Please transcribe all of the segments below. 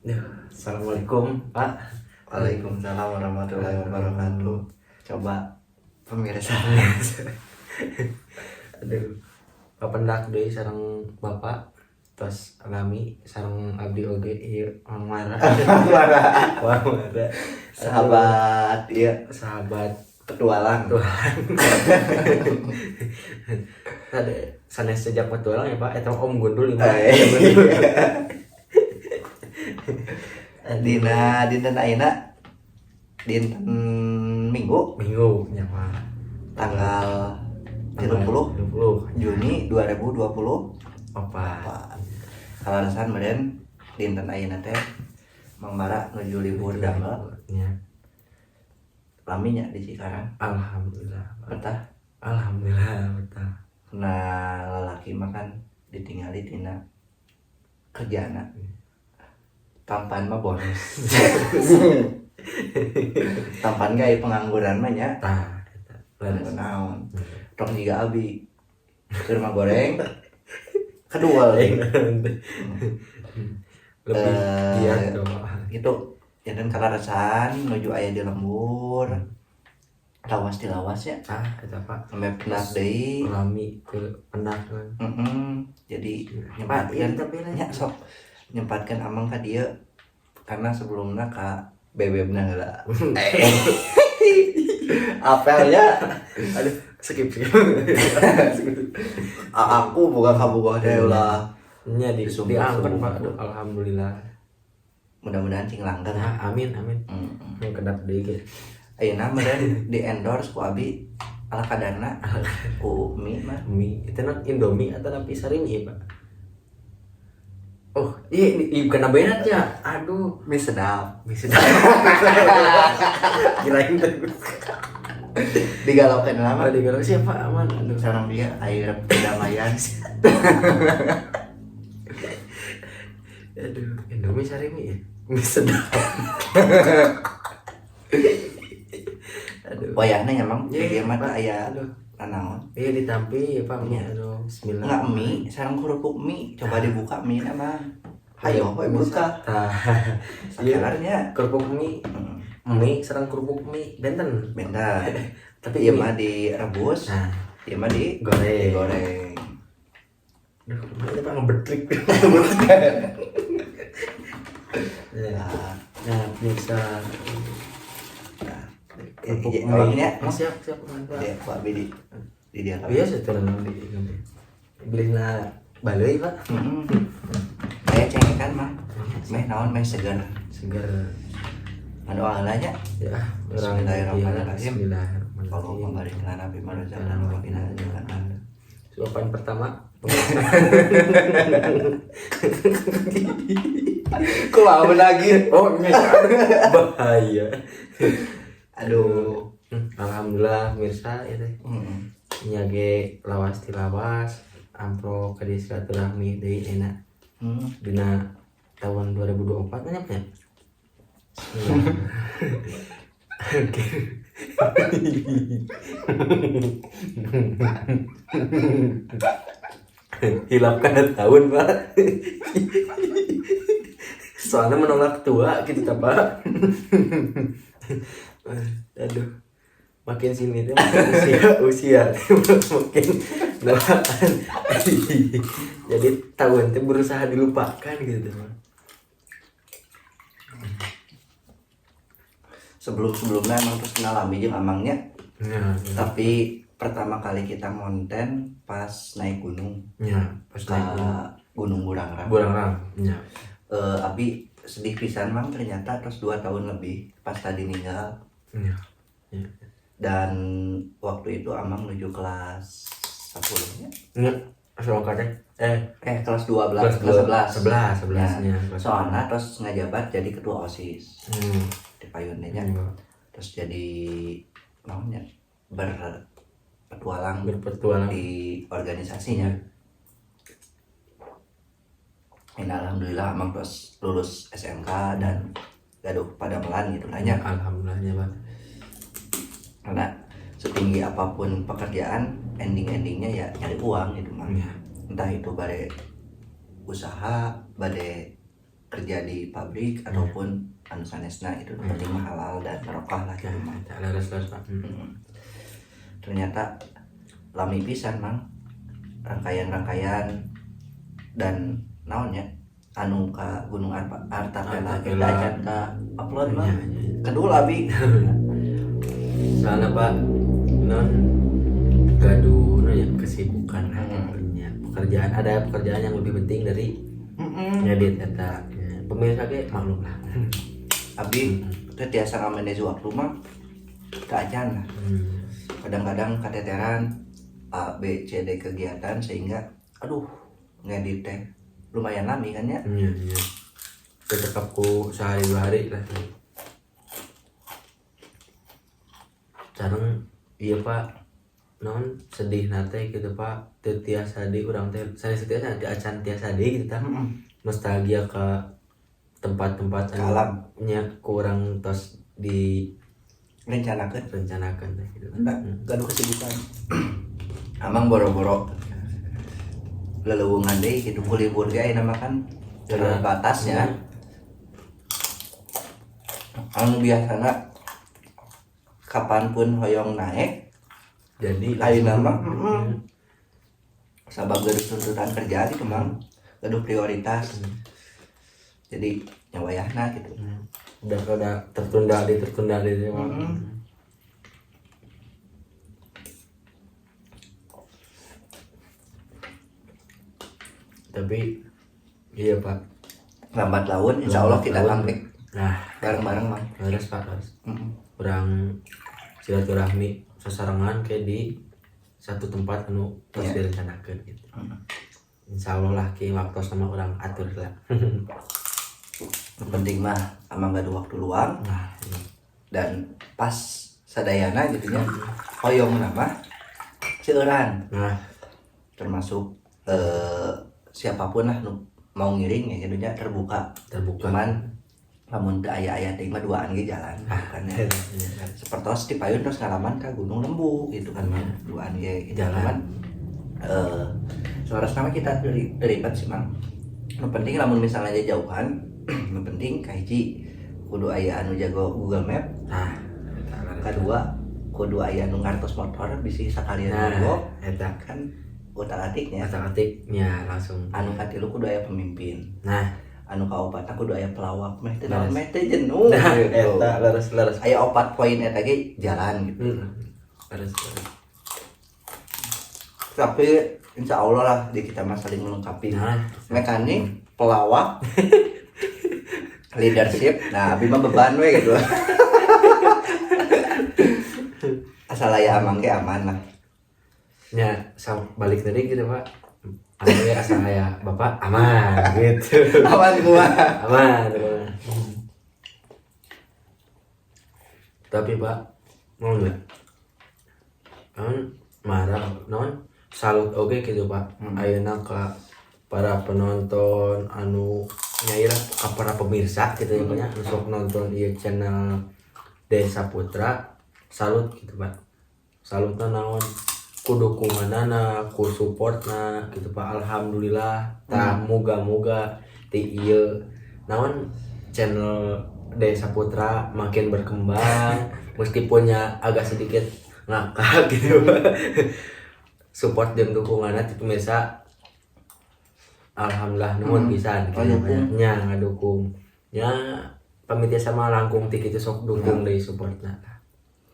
Duh, assalamualaikum Pak. Waalaikumsalam warahmatullahi wabarakatuh. Coba pemirsa. Aduh, papendak deui sareng Bapak, tos lami sareng abdi oge ieu Mang Mara. Mang Mara. Sahabat, iya. Sahabat petualang. Tuhan. Ada sanes sejak petualang ya Pak, eta mah Om Gundul ieu mah. Dina dinten ayeuna dinten Minggu. Minggu nya Pak. Tanggal 30 30 Juni 2020. Opat. Kalaresan meureun dinten ayeuna teh Mang Mara nuju libur damel. Nya. Lami nya di Cikarang? Alhamdulillah, Pak. Betah? Alhamdulillah betah. Nah, lalaki mah kan ditinggali tina kerjana, tampan mah bonus, tampan gaya pengangguran mah nya. Tah, eta. Leres. Naon tong jiga abi keur mah goreng kedua. Lebih giat tuh, Pak. Gitu ya, dan kalaresan nuju aya di lembur lawas di lawas ya. Ah, eta Pak. Sampai penat deui. Lami ke pendak kan. Jadi Pak, iya nyempatkan tapi lah. Nya sok nyempatkan amang ka dieu karena sebelumnya ka bebebna heula apelnya. Aduh, skip skip. Aku boga kabogoh teh ulah. Nya di Disumbu- diangkat sumbu. Pak. Aduh, alhamdulillah. Mudah-mudahan cing langgeng. Nah, amin amin. Yang kedap deui ge. Ayeuna meureun di endorse ku abi ala kadarna ku mie mah. Mie itu nak Indomie atau napi sarimi Pak? Oh, iya, ini bukan benar ya. Aduh, mie sedap. Mie sedap. Kirain teh. Digalaukeun lama. Oh, digalau siapa aman. Aduh. Sareng dia air perdamaian. Aduh, Indomie sarimi ya. Mie sedap. Aduh. Wayahna nya mang Iya, di dieu mah Pak. aya Aduh. nanaon. Iya ditampi ya Pak mie. Aduh, bismillah. Enggak, mie sareng kerupuk mie, coba dibuka mie na mah hayo we buka. Tah. Iya, sakelarnya. Kerupuk mie, mie sareng kerupuk mie benten. Beda. Tapi ieu mie- mah direbus, Nah, ieu mah di goreng. digoreng. Aduh, kemarin Pak ngebetrik. Nah, nah, pemirsa. Nah, Kerupuk iya, mie. orangnya. Oh, siap, siap, mantap. Dia ku abi di dia. Iya, setelah di beli na balai, Pak. Heeh. Aya cengekan mah. Meh naon, meh seger. Seger. Ngadoa heula nya. Ya, orang Bismillahirrahmanirrahim. Bismillahirrahmanirrahim. Allahumma barik lana fi ma razaqtana wa qina adzabannar. Suapan pertama. Kok mau lagi? Oh, ini bahaya. Aduh. Alhamdulillah mirsa ya teh. Heeh. Nya ge lawas ti lawas ampro ka di silaturahmi deui enak. Dina tahun 2024 nya nya. Oke. Hilap karena tahun, Pak. Soalnya menolak tua gitu ta, Pak. Aduh. Makin sini tuh makin usia usia makin delapan. Jadi tahun tuh berusaha dilupakan gitu, Pak. Sebelum-sebelumnya emang terus kenal Ami jeung amangnya. Ya, Tapi pertama kali kita ngonten pas naik gunung. ya, pas Ke naik gunung. Gunung Burangrang. Burangrang, ya. Abi sedih pisan mang, ternyata terus 2 tahun lebih pas tadi ninggal. Ya. Ya. Dan waktu itu amang menuju kelas 10 nya. Ya, asal teh. Kelas 12, kelas 11. 11, 11 nya. Soalnya terus ngajabat jadi ketua OSIS di payunnya nya. Terus jadi naonnya berpetualang Berpetualang di organisasinya. Ini alhamdulillah amang terus lulus SMK dan gaduh pada melan gitu nanya. Alhamdulillahnya, Pak. Karena setinggi apapun pekerjaan, ending-endingnya ya nyari uang gitu mah. Ya. Entah itu bare usaha, bare kerja di pabrik ataupun anu sanesna gitu. Nu penting mah halal dan barokah lah gitu mah. Eta leres leres, Pak. Ternyata lami pisan, Mang, rangkaian-rangkaian dan naonnya anu ka Gunung Artapela kita Artapela. Acan ka upload mah Iya. kedul abi. Soalnya, Pak, non gaduh no ya kesibukan lah punya pekerjaan, ada pekerjaan yang lebih penting dari ngedit eta ya. Pemirsa ge maklum lah. Abi teh tiasa ngamanage waktu mah teu acan lah. Kadang-kadang kateteran A B C D kegiatan sehingga aduh, ngedit teh lumayan lami kan ya. Iya. Tetap ku sehari dua hari lah. Sareng iya, Pak, non sedih nate gitu, Pak, teu tiasa di urang teh sanes tiasa di acan tiasa deui gitu tah. Nostalgia ke tempat-tempat Ke alam. Nya kurang tos di rencanakan rencanakan teh gitu. Enggak, gaduh kesibukan. Amang boro-boro lelewungan deui gitu, ku libur ge ayeuna mah kan terbatas ya. Anu biasana kapanpun hoyong naik Jadi ayeuna mah sabab gaduh tuntutan kerja gitu, Mang, gaduh prioritas, jadi nya wayahna gitu. Udah tertunda di tertunda di Mang. Tapi iya, Pak. Lambat laun insya Allah kita Laun. comeback Nah, bareng-bareng, Mang. Leres, Pak, leres. Urang silaturahmi sasarengan kayak di satu tempat anu terus direncanakeun gitu. Insya Allah lah ki waktu sama urang atur lah. Yang penting mah amang gaduh waktu luang Nah, iya. dan pas sadayana gitu nya, hoyong nama seueuran Nah, termasuk siapapun lah nu mau ngiring ya gitu nya, terbuka. Terbuka. Cuman lamun teu aya-aya teh mah duaan ge jalan gitu kan ya. Iya. Sepertos di payun terus ngalaman ka Gunung Lembu gitu kan, duaan ge gitu. Jalan. Cuman suara sama kita ribet sih, Mang. Nu penting lamun misalnya jauhan, nu penting kahiji kudu aya anu jago Google Map. Nah, eta leres. Kedua kudu aya anu ngartos motor bisi sakalian Nah, mogok eta kan otak-atiknya. Otak-atiknya langsung. Anu katilu kudu aya pemimpin. Nah, anu kaopatna kudu aya pelawak meh teu naon Leres. meh teu jenuh Nah, gitu. eta leres leres. Aya opat poin eta ge jalan gitu. Leres leres. Tapi insya Allah lah di kita mah saling melengkapi. Nah, mekanik, pelawak, leadership, nah abi mah beban we gitu. Asal aya amang ge aman lah. Ya, balik tadi gitu, Pak. Aman ya, asal aya Bapak aman gitu. Aman gua. Aman, aman. Tapi Pak, mau nggak? Non marah, non salut oke gitu, Pak. Ayeuna ka para penonton anu nyaira ka para pemirsa gitu ya, Pak ya, anu sok nonton ieu channel Desa Putra, salut gitu, Pak. Salutna naon? Ku dukunganana, ku supportna gitu, Pak. Alhamdulillah tah moga-moga ti ieu naon channel Desa Putra makin berkembang meskipun ya agak sedikit ngakak gitu, Pak. Support dan dukunganna ti pemirsa alhamdulillah nuhun pisan gitu. Ngadukung. Nya ngadukung nya, pamit ya sama langkung ti kitu sok dukung deui supportna.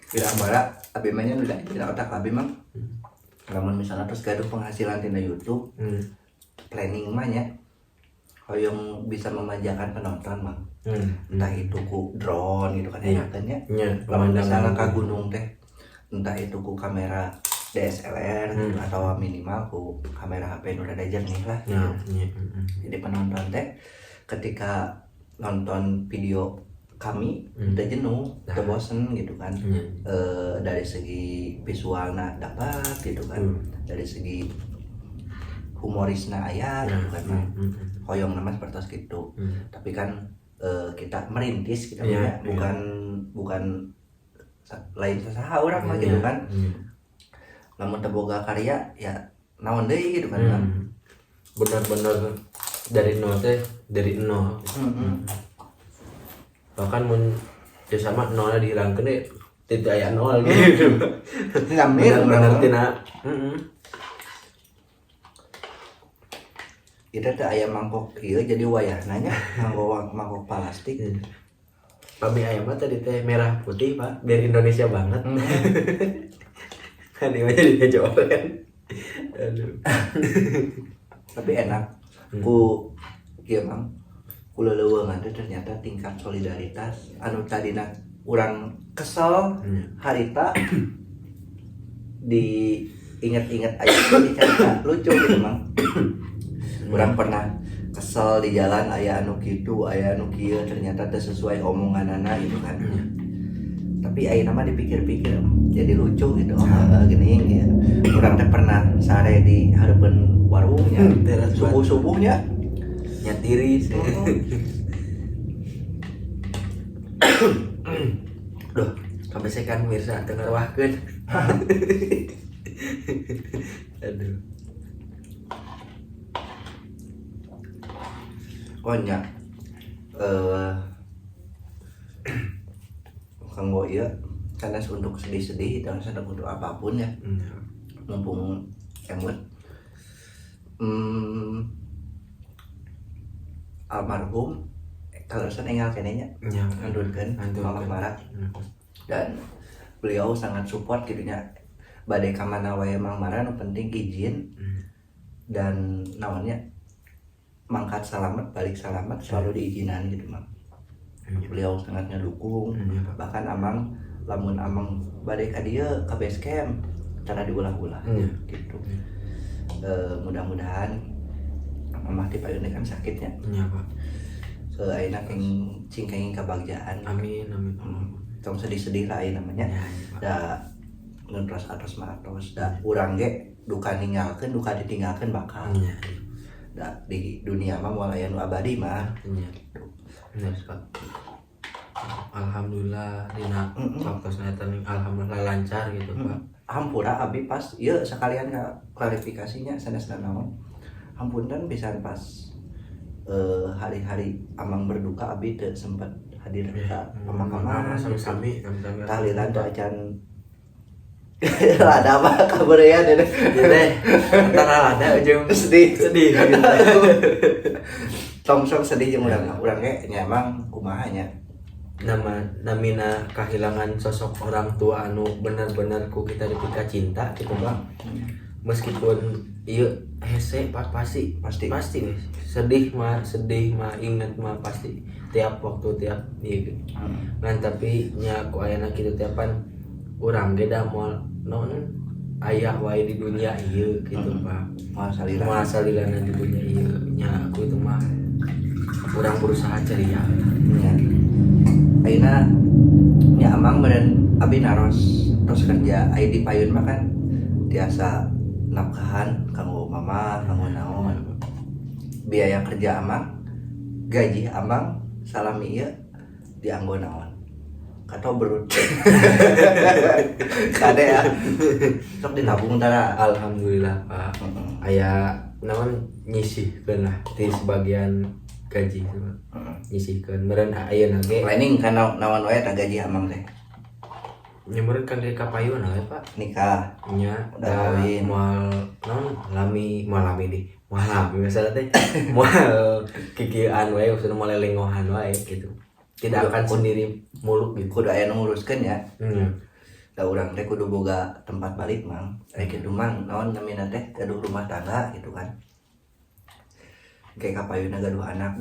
Tidak bara abi mah nya udah dina otak abi mah lamun misalnya terus gaduh penghasilan tina YouTube, planning mah nya hoyong bisa memanjakan penonton, Mang. Entah itu ku drone gitu kan, enakan ya. Nya, lamun pemandangan. misalnya ke gunung teh entah itu ku kamera DSLR gitu, atau minimal ku kamera HP nu rada jernih lah. Nya, nya. Jadi penonton teh ketika nonton video kami teu jenuh, teu bosen gitu kan. Dari segi visualna dapat gitu kan. Dari segi humorisna aya gitu kan. Hoyong nama seperti gitu. Tapi kan kita merintis kita mah ya, bukan bukan lain sasaha urang mah gitu kan. Lamun teu boga karya ya naon deui gitu kan, Bang. Benar-benar dari nol teh Dari nol. Bahkan mun ya sama nolnya dihilangkeun deh tidak aya nol gitu. Ngambil Benar-benar tina. Kita teh aya mangkok ieu jadi wayahna nya nganggo mangkok plastik. Pami aya mah tadi teh merah putih Pak, biar Indonesia banget. Kan ieu jadi jawab kan. Aduh. Tapi enak. Ku ieu Mang, ku leuleungan teh ternyata tingkat solidaritas anu tadina urang kesel harita diingat-ingat aja jadi cerita lucu gitu Mang. Urang pernah kesel di jalan aya anu kitu, aya anu kieu, ternyata teu sesuai omonganana gitu kan. Tapi ayeuna mah dipikir-pikir jadi lucu gitu. Oh, gini ya. Urang teh pernah sare di hareupeun warungnya, subuh-subuhnya nya tiris. Duh, kabesekan mirsa teu ngarwahkeun. Aduh. Oh nya. Kanggo ieu karena untuk sedih-sedih itu harus untuk apapun ya. Mumpung emut. Almarhum kalau sen enggal keneh nya. Ngandurkeun Mama Mara. Dan beliau sangat support gitu nya. Bade ka mana wae Mang Mara nu penting izin. Dan naonnya mangkat salamet balik salamet selalu diizinan gitu Mang. Beliau sangat ngedukung. Bahkan Amang lamun Amang bade ka dieu ka base camp cara diulah-ulah gitu. Mudah-mudahan Mamah ti payun kan sakitnya. Iya, Pak. Ayeuna cing kenging kabagjaan. Amin amin. Tong sedih-sedih lah ayeuna namanya. Da ngeuntos atos mah atos da urang ge duka ninggalkeun duka ditinggalkeun bakal. Da di dunia mah moal aya nu abadi mah. Iya. Bener, Pak. Alhamdulillah dina waktosna eta alhamdulillah lancar gitu, Pak. Hampura abi pas ieu sekalian klarifikasinya sanesna naon. Hampunten pisan pas hari-hari Amang berduka abi teu sempat hadir ka pemakaman. Sami-sami tahlilan teu acan lada mah kaberean deh. Deh, antara lada jeung sedih. Sedih gitu. Tong sok sedih jeung urang mah. Urang ge nya emang kumaha nya. Namina kehilangan sosok orang tua anu benar-benar ku kita dipika cinta gitu Pak. Meskipun ieu hese Pak pasti sedih mah ingat mah pasti tiap waktu tiap ieu gitu. Ngan tapi nya ku ayana kitu tiapan urang ge da moal naon aya wae di dunia ieu gitu Pak. Moal salilana di dunia ieu nya aku itu mah urang berusaha ceria. Nya. Ayeuna nya Amang meureun abi naros tos kerja aya di payun mah kan tiasa nafkahan kanggo mama kanggo naon. Biaya kerja Amang, gaji Amang salami ieu dianggo naon? Atau berut. Kade ya. Sok ditabung tara. Alhamdulillah Pak. Aya naon nyisihkeun lah di sebagian gaji. Nyisihkeun meureun ayeuna ge. Planning kan naon wae tah gaji Amang teh. Nya meureun kan ka payun we Pak. Nikah. Nya udah kawin. Moal naon lami moal lami deh. Moal lami masalah teh. Moal kikieuan wae maksudna moal lelengohan wae gitu. Tidak akan sendiri muluk gitu. Kudu aya nu nguruskeun ya. Da urang teh kudu boga tempat balik Mang. Aya kitu Mang, naon namina teh gaduh rumah tangga gitu kan. Kayak kapayuna gaduh anak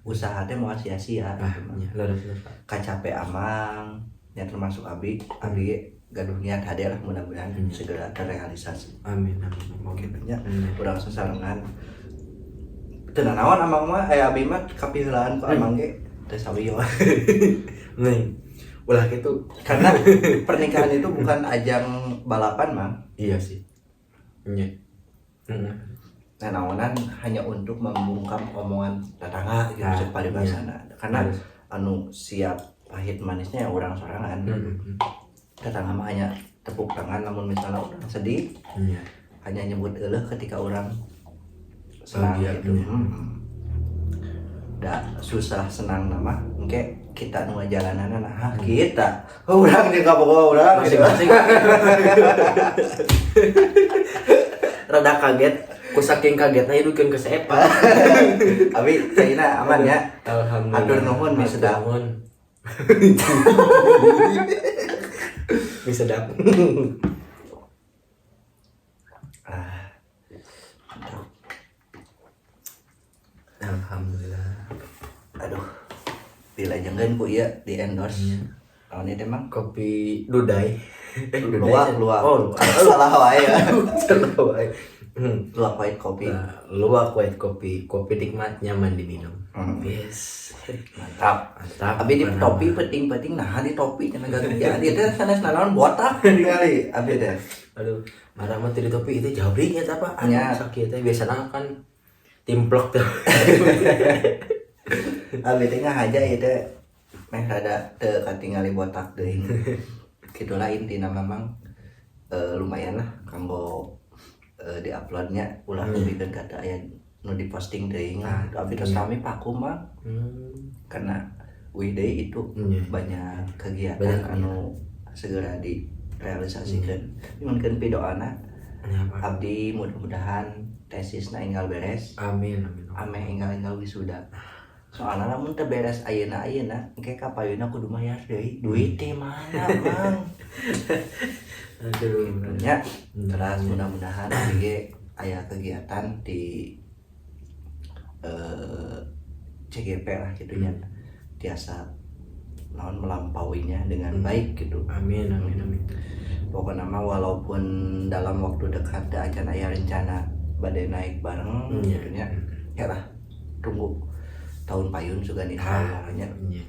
usaha teh moal sia-sia gitu Mang. Leres Pak. Kacape Amang nya termasuk abi, abi gaduh niat hade lah mudah-mudahan segera terrealisasi. Amin amin. Gitu nya. Urang sasarengan. Teu nanaon Amang mah aya abi mah kapiheulaan ku Amang ge teu sawiyo. Nih, ulah gitu. Karena pernikahan itu bukan ajang balapan, Mang. Iya sih. Iya. Nah, naonan hanya untuk membungkam omongan tetangga gitu Nah, cek paribasana. Karena Harus. anu siap pahit manisnya ya orang sorangan. Tetangga mah hanya tepuk tangan namun misalnya orang sedih, hanya nyebut euleuh ketika orang senang Bahagia, gitu. iya. Da susah senang nama engke kita nu ngajalanan, nah kita urang jeung kabogoh urang gitu. Masing-masing. Rada kaget, ku saking kagetna hidupkeun ke sepa. Abi caina aman ya? Alhamdulillah. Hatur nuhun, mie sedap. Hatur nuhun. Mie sedap. Ah. Alhamdulillah. Aduh, dilajengkeun ku ieu di endorse. Naon ieu teh, Mang? Kopi Dudai. Eh, Dudai. Luwak, luwak. Oh, luwak. Salah wae ya. Salah wae. Luwak white kopi. Nah, luwak white kopi, kopi nikmat, nyaman diminum. Yes. Mantap. Mantap. Abi di topi penting-penting, nah di topi cenah gak jadi teh sanes nanaon botak ningali abi teh. Aduh, marah mah di topi itu jabring eta apa? Aduh, Nya. sakit teh biasana kan timplek tuh. Abi teh ngahaja ieu teh meh rada teu katingali botak deui. Gitulah intina memang, lumayan lah kanggo di-uploadnya ulah nepikeun ka teu aya nu diposting teuing lah. Abi tos rame vakum mah. Karena wih deui itu banyak kegiatan Banyak anu segera direalisasikan. Nyuhunkeun pidoana Nya, Pak. abdi mudah-mudahan tesisna enggal beres. Amin, amin. Ameh enggal-enggal wisuda. Soalna lamun teu beres ayeuna-ayeuna engke ka payuna kudu mayar deui. Duit teh mana, Mang? Aduh. Nya, terus mudah-mudahan abdi ge aya kegiatan di CGP lah gitu nya. Tiasa naon melampauinya dengan baik gitu. Amin, amin, amin. Pokoknya mah walaupun dalam waktu dekat teu acan aya rencana bade naik bareng gitu nya. Ya lah, tunggu tahun payun juga nih Ah, nya. iya.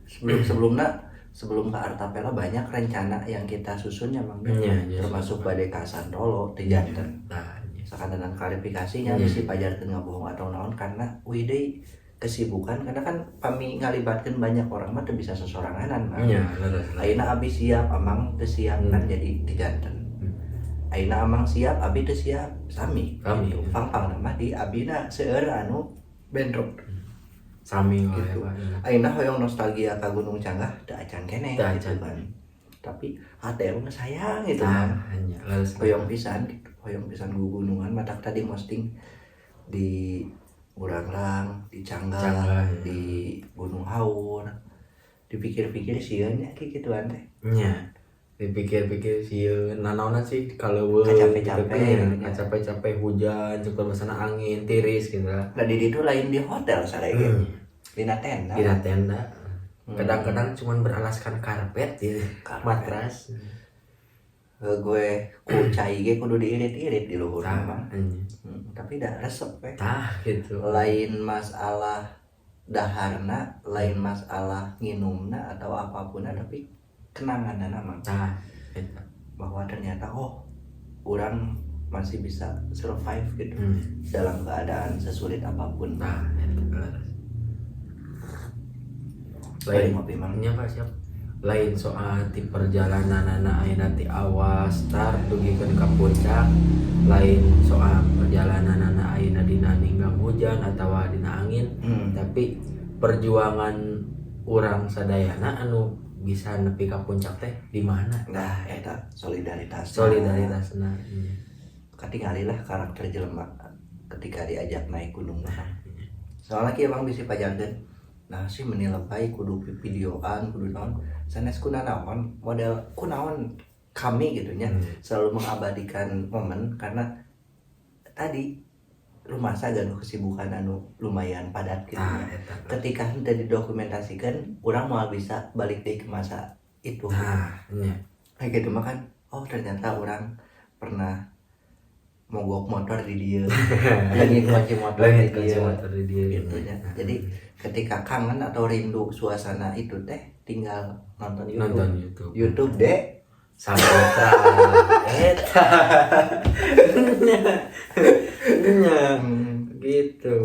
Sebelum-sebelumnya, sebelum ke Artapela banyak rencana yang kita susunnya, Mang. Iya, Termasuk badai ka Santolo teh janten. Nah, iya. Sakantenan klarifikasinya bisi pajarkeun ngabohong atau naon karena wih deui kesibukan karena kan pami ngalibatkeun banyak orang mah teu bisa sesoranganan, Mang. Iya, leres. Ayeuna abi siap, Amang teu siap kan jadi teu janten. Ayeuna Amang siap, abi teu siap, sami. Sami. Gitu. Pang-pang mah di abina seueur anu bentrok. Sami wae, Gitu. Pak. Ayeuna hoyong nostalgia ka Gunung Canggah teu acan keneh Teu gitu acan. kan. Tapi hate mah sayang gitu Nah, kan. hanya leres. Hoyong pisan gitu. Hoyong pisan gunungan matak tadi posting di Burangrang, di Canggah, Canggah, ya. di Gunung Haur. Dipikir-pikir sieun nya kieu gituan teh. Nya. Dipikir-pikir sieun nanaonan sih kalau Kacape-cape, gitu kan, gitu ya. kacape-cape hujan, cukup basana angin, tiris gitu lah. Nah di ditu lain di hotel sareng ge. Dina tenda. Dina tenda. Kadang-kadang cuman beralaskan karpet gitu. Karpet. Matras. Gue ku cai ge kudu diirit-irit di luhur Tah, mah. nya. Tapi dah resep we. Tah gitu. Lain masalah daharna, lain masalah nginumna atau apapun, tapi kenanganna mah. Tah, eta. Bahwa ternyata oh orang masih bisa survive gitu dalam keadaan sesulit apapun. Tah, eta leres. Lain Lain ngopi, Mang. nya, Pak, siap. Lain soal ti perjalanan anak ayeuna ti awas start dugikeun ka puncak, lain soal perjalanan anak ayeuna dina ninggang hujan atawa dina angin, tapi perjuangan urang sadayana anu bisa nepi ka puncak teh di mana? Nah, eta solidaritas. Solidaritasna. Iya. Katingali lah karakter jelema ketika diajak naik gunung mah. Soalnya kieu, Bang, bisi pajarkeun. Nah sih meni lebay kudu videoan kudu naon sanes kuna naon model kunaon kami gitu nya selalu mengabadikan momen karena tadi rumah gaduh kesibukan anu lumayan padat gitu Nah, nya. eta. Ketika henteu didokumentasikan urang moal bisa balik deui ke masa itu. Nah, nya. Kayak gitu mah kan oh ternyata urang pernah mogok motor di dieu, leungit kunci motor di Leungit kunci dieu motor di dieu. gitu nya. Jadi ketika kangen atau rindu suasana itu teh tinggal nonton YouTube. Nonton YouTube. YouTube deh. Saputra eta. Nya. Gitu.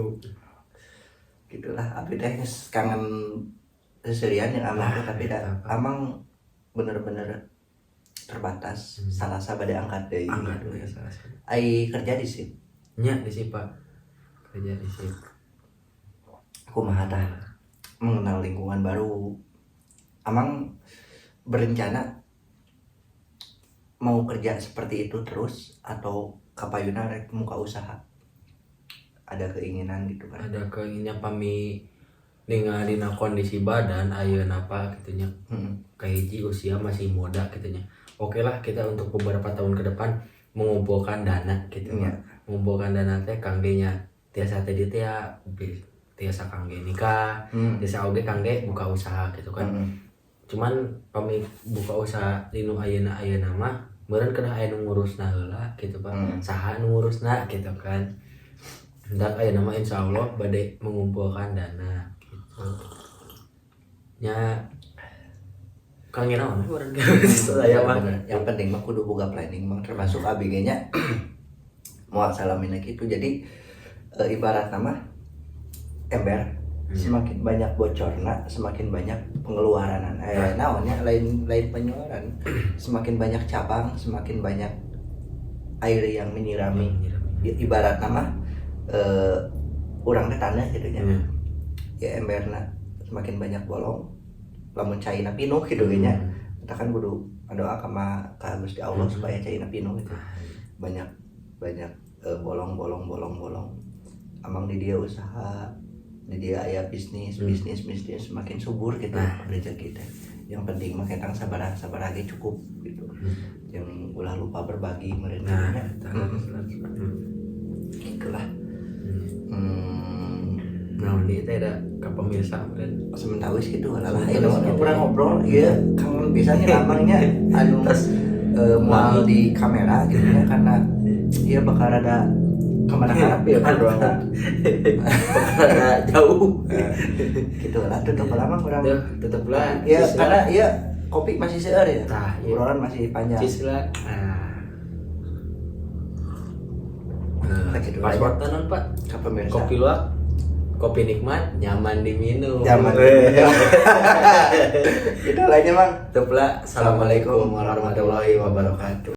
Gitulah abi teh geus kangen seserian yang Amang teh, tapi da, eta. Amang bener-bener terbatas. Salasa bade angkat deui. Angkat gitu. deui Salasa. Ai kerja di sini. Nya di SIPA. Kerja di SIP. Kumaha tah mengenal lingkungan baru? Amang berencana mau kerja seperti itu terus atau kapayuna rek muka usaha? Ada keinginan gitu kan? Ada keinginannya, pami ningali dina kondisi badan ayeuna, Pak, gitu nya. Kahiji, usia masih muda gitu nya. Oke lah, kita untuk beberapa tahun ke depan mengumpulkan dana gitu. Pak. Mengumpulkan dana teh kangge nya tiasa teh teh ya tiasa kangge nikah, tiasa oge kangge buka usaha gitu kan. Cuman pami buka usaha dinu ayeuna ayeuna mah meureun kena aya nu ngurusna heula gitu, Pak. Saha nu ngurusna gitu kan. Hendak ayeuna mah insyaallah bade mengumpulkan dana gitu nya, kangge naon urang saya mah. Bener. Yang penting mah kudu boga planning, Mang, termasuk abi ge nya moal salamina gitu. Jadi ibarat nama ember, semakin banyak bocorna semakin banyak pengeluaran, naonnya, lain lain pengeluaran, semakin banyak cabang semakin banyak air yang menyirami. Ibarat nama urang teh tanah gitu nya. Ya, emberna semakin banyak bolong, lamun caina pinuh gitu ge nya. Kita kan kudu doa sama ka Gusti Allah supaya caina pinuh gitu, banyak banyak bolong bolong bolong bolong. Amang di dia usaha, di dia aya bisnis, bisnis bisnis semakin subur gitu rezeki teh. Yang penting mah ketang sabar sabar ge cukup gitu. Yang ulah lupa berbagi meureun Nah, nya. eta. Itulah. Nah, ini teh ada ke pemirsa meureun. Sementawis gitu lah lah. Sementawis Ini mah gitu. Kurang ngobrol iya, kangen biasanya lamangnya anu Terus moal di kamera gitu ya, karena iya bakal rada kemana harap ya obrolan. Rada jauh. Gitu lah, tutup lama kurang. Tuh, tetep lah. Ya, Cis lah. karena ya kopi masih seueur ya. Nah, iya. Obrolan masih panjang. Cis lah. Nah. Nah, gitu aja. Password naon, Pak? Ke pemirsa. Kopi luwak, kopi nikmat, nyaman diminum. Nyaman. Itu lainnya, Bang. Tutup lah. Assalamualaikum warahmatullahi wabarakatuh.